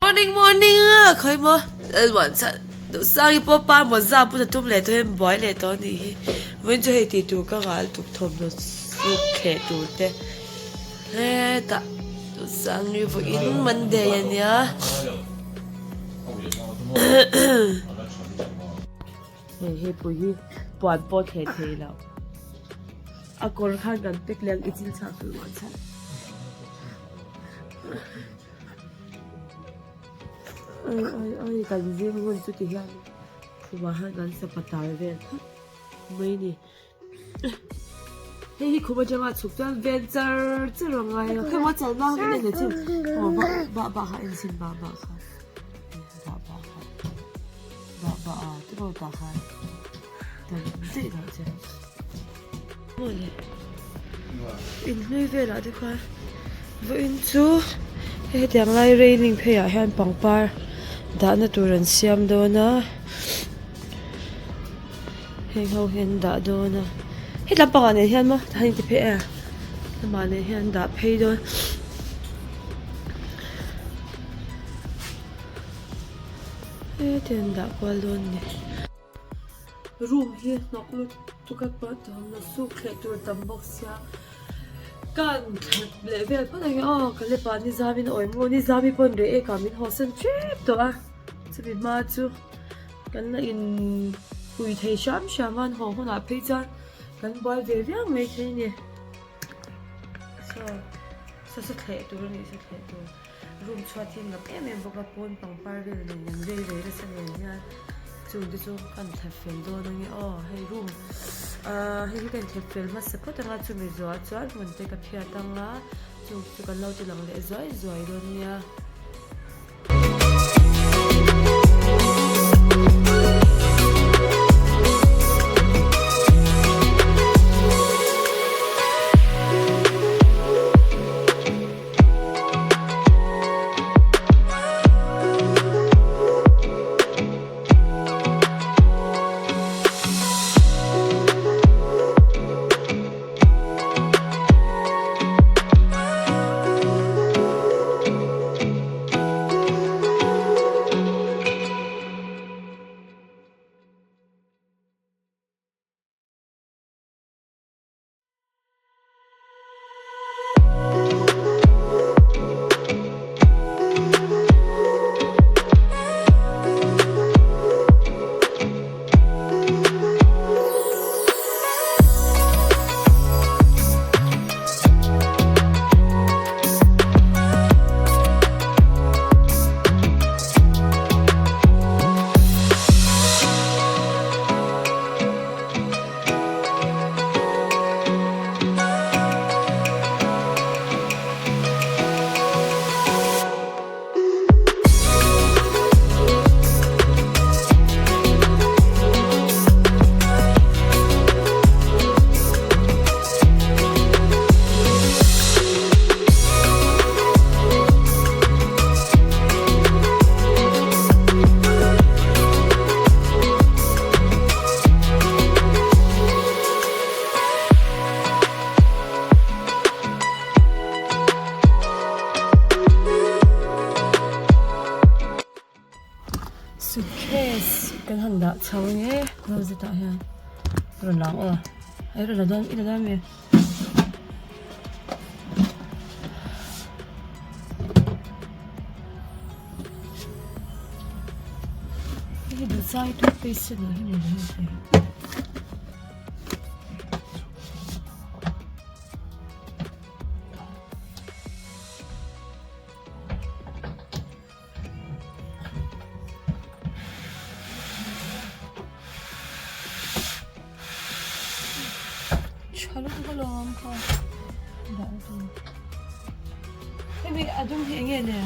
Morning morning a khawi maw Lalmuanchhan Duhsangi pawh pa mawza put a tum leh tawh hian buai leh tawh a nih hi vawiin chu hei tih tur ka nghal tuk thawmhnaw suk thleh tur te hetah Duhsangi vawiin Monday a nia. Hei hei pui hi puan pawh thleh thei lo a kawr khan kan pack leh ang i chil chhah tur ruah chhan oi oi oi kan zing hun chu ti hian khumah hian kan sapatal vel phawt mai ni. Hei hi khum atanga chhuk chuan ven char char a ngai a khemaw chalna ho in en chin aw bah bah bah kha en chhin bah bah kha bah bah kha bah bah a tiraw tah khan dan daih loh che mawle inhlui velah te khan vawiin chu hei hetiang lai railing phei ah hian pangpar dahna tur an siam dawn a. Heng ho hi an dah dawn a he lampangah nen hian maw tah hian in ti phei e lamah nen hian an dah phei dawn heti an dah kual dawn a ni room hi hnawk lutuk a pawh thawmhnaw suk thleh tur tam bawk sia ka han thlep leh vel phawt ang e aw ka lepa nizam in a awih maw nizami pawn reh ek ah min haw san tep tawh a chumi hma chu. Kan la in pui thei hram hram a an haw hunah phei chuan kan buai ve viau mai thei a ni. Saw saw saw thleh tur a ni saw thleh tur room chhuat hi ngap em em bawk a pawn pangpar vel nen an vei ve nasa nen hian chung te chu kan thlep fel dawn a nge aw hei room ahh hei hi ka inthlep fel hmasa phawt anga chumi zuah chuan hmun te ka phiat anga chung te chu kan lo ti lang leh zuai zuai dawn nia. Suitcase kan han dah chho nge closet ah hian rawn lang aw a rawn la dawn i la dawn ami. Hei hi duhzai toothpaste a nih hi maw le. Tha lutuk alawm kha dah na tur hemi a dum hi enge le?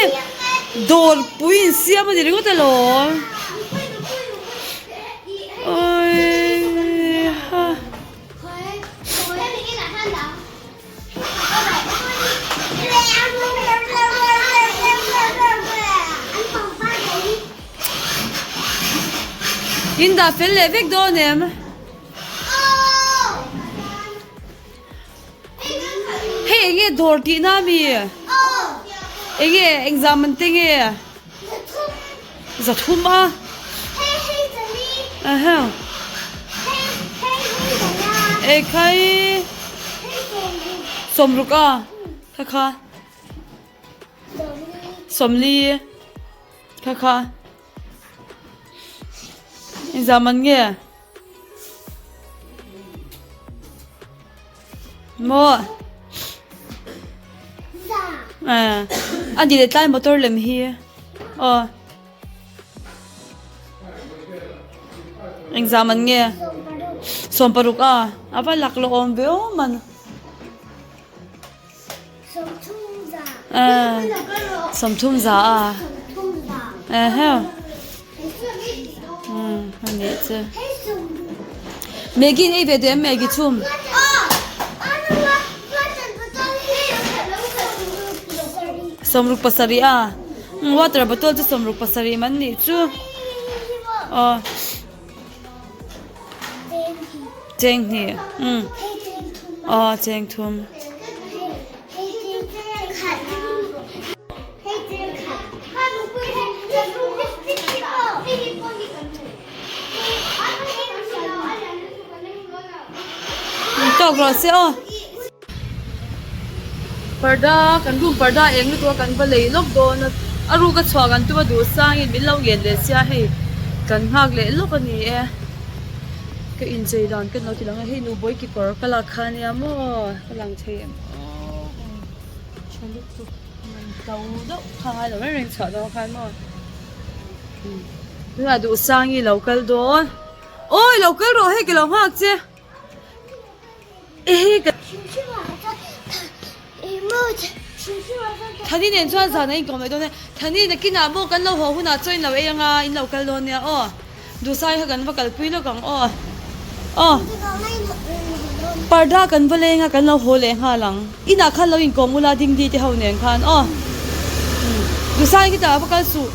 hei dawr pui in siam a ni ringawt alawm awii ha. In dah fel leh vek dawn em? Hei enge dawr tihna ami? Enge engzam an te nge? Zathum a. Aha. Ekhai. Sawmruk a. Kha kha. Sawmli. Kha kha. Engzam an nge? Maw? A ni leh tlai motor lem hi aw engzam an nge 60 a a va laklawh awm ve awm man 30 za a eheu a nih chu Maggie in ei ve duh em Maggie chhum 67 a water bottle chu 67 man nih chu aw Cheng hnih umm aw cheng thum. Tawk rawh se aw. Parda kan room parda eng lutuk a kan va lei lawk dawn a a ruk a chhuah kan tum a duh sangin min lo ngen leh sia hei kan nghak leh lawk a ni e ka inchei dan ka lo ti lang a hei nubawih kekawr ka lak kha ania maw ka lang thei em aw tha lutuk to deuh kha ngai lo reng reng chhuah dawn khan maw tunah duh sangi lo kal dawn awi lo kal rawh hei ka lo nghak che. Thani nen chuan zan a inkawm leh dawn e. Thani nakinah maw kan lo haw hunah chuan in lo ei anga in lo kal dawn nia aw. Duhsai kha kan va kalpui lawk ang aw. Aw. Parda kan va leng a kan lo haw leh nghal ang. Inah khan lo inkawm ula Dingdi te ho nen khan aw. Duhsai khitah va kal suh.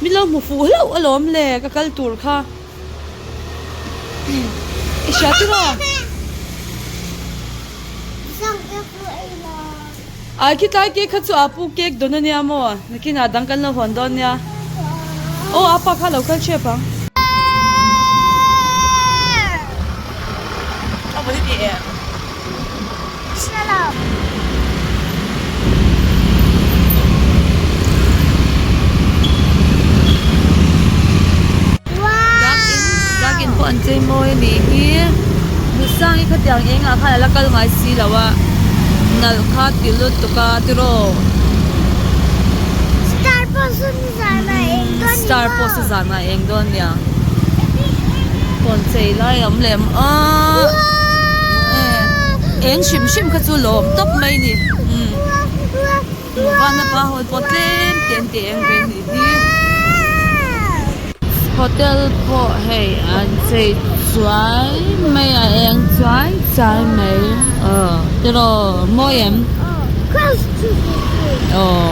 Min lo hmu fuh hlauh alawm le ka kal tur kha. I hria chu maw? Ai khi tlai cake kha chu a pu cake dawn ania maw? Nakinah dang kan lo hawn dawn nia. Aw a pa kha lo kal ṭhep ang. Dakin pawh an chei mawi a nih hi Nusangi khatiang engah khan a la kal ngai si lo a nalh kha ti lutuk a tiraw Star pawh saw star pawh saw zan ah eng dawn nia kawn chei lai a awm lem a eng hrim hrim kha chu lawm tawp mai a ni van a pa ho pawh tlem te an ti eng ve a nih hi hotel pawh hei an chei chuai mai a eng chuai chuai mai aw tiraw mawi em aw.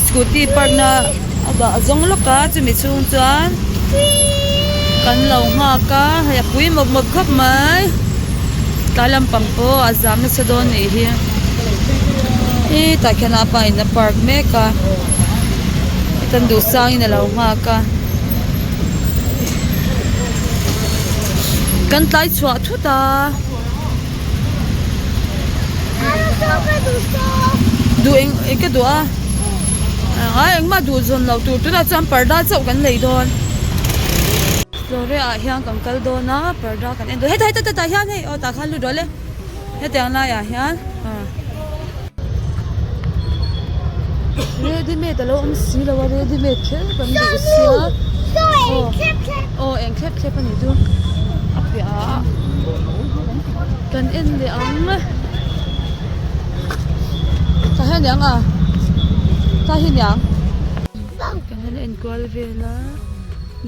Scooty park na a dah zawng lawk a chumi chhung chuan kan lo nghak a hei a pui mawp mawp khawp mai tlai lampang pawh a zam nasa dawn nih hi hetah khian a pa in a park mek a kan duh sang in a lo nghak a kan tlai chhuah thut a. Duh eng eng ka duh a a engmah duh zawn loh tur tunah chuan parda chauh kan lei dawn Flore ah hian kan kal dawn a parda kan en dawn hetah hetah hetah hian hei aw tah khan lut rawh le hetiang laiah hian ready made alo awm si lo a ready made kher kan duh sia aw aw eng thlep thlep a nih chu a piah ah kan en leh ang tah hian eng a. Ta hi niang. Kan han enkual vel a,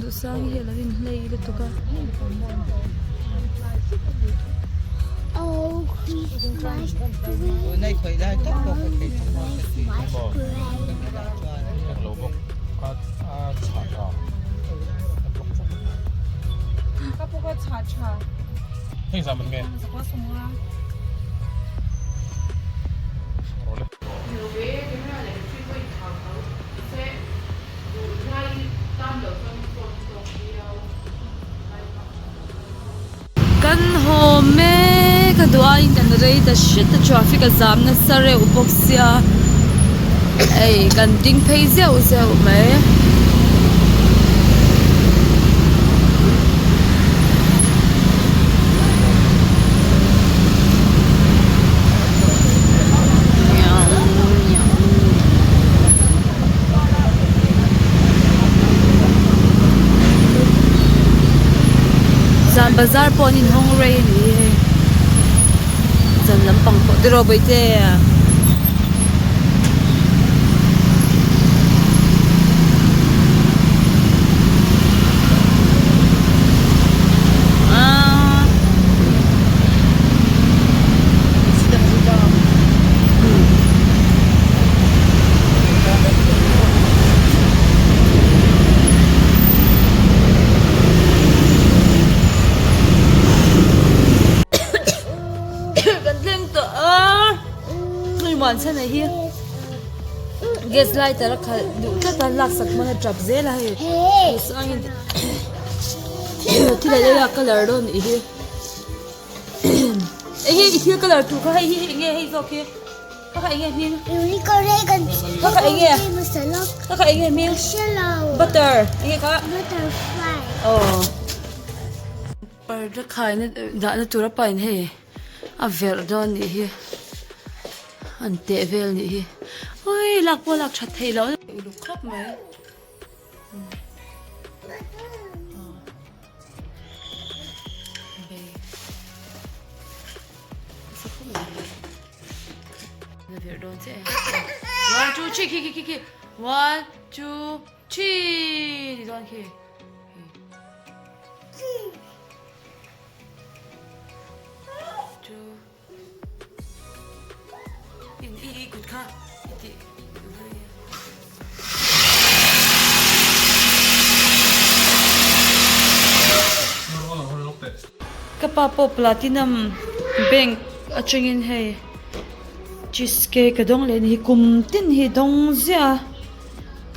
Duhsang hi a lo inhlei lutuk a. Kan haw mek a duh aiin kan rei ta hret a traffic a zam nasa reuh bawk sia hei kan ding phei zeuh zeuh mai. Zan bazar pawh an inhawng rei a ni hei zan lampang pawh tiraw bawihte. Kan thleng tawh a hei muan chhan a hi gas lighter a khalh duh tlat a laksak hman a tap zel a hei sangin thil a lei a colour dawn nih hi hei hi thil colour tur kha hei hi eng nge hei zawk hi. Ka kha enge hming? Ka kha enge? Ka kha enge hming? Butter. Enge kha? Butterfly. Oh. Parda khaina dahna tur a pain hei a verh dawn nih hi an teh vel nih hi ui lak pawh lak that theih loh uluk khawp mai. One two three khi khi khi khi one two three ni dawn khi two in i i kut kha i ti Ka pa pawh Platinum Bank atangin hei cheese cake a dawng leh a ni hi kum tin hi dawng ziah a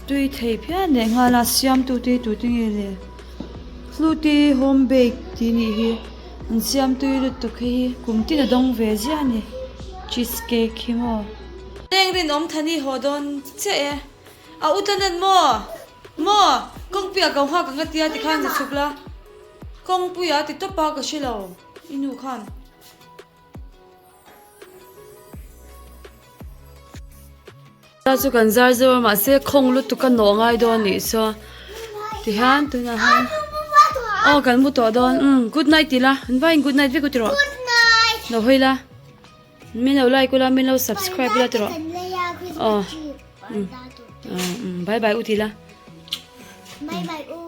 tui thei phian leh nghal a siamtu te hi tute nge le Fluty home bake tih a nih hi an siam tui lutuk hei hi kum tin a dawng ve ziah a ni cheese cake hi maw. Leng rinawm thani haw dawn chiah e a u tlanan maw maw kawngpuiah ko nghak ang ka tia tikhan za chhuk la. Kawngpuia ti tawp a ka hre lo i nu khan. Ta chu kan zar zeuh a mahse khawng lutuk a nawh ngai dawn nih chuan tihian tunah hian aw kan mu tawh dawn umm good night ti la an vaiin good night vek u ti rawh lo hawi la min lo like ula min lo subscribe ula ti rawh aw umm bye bye u ti la bye bye u.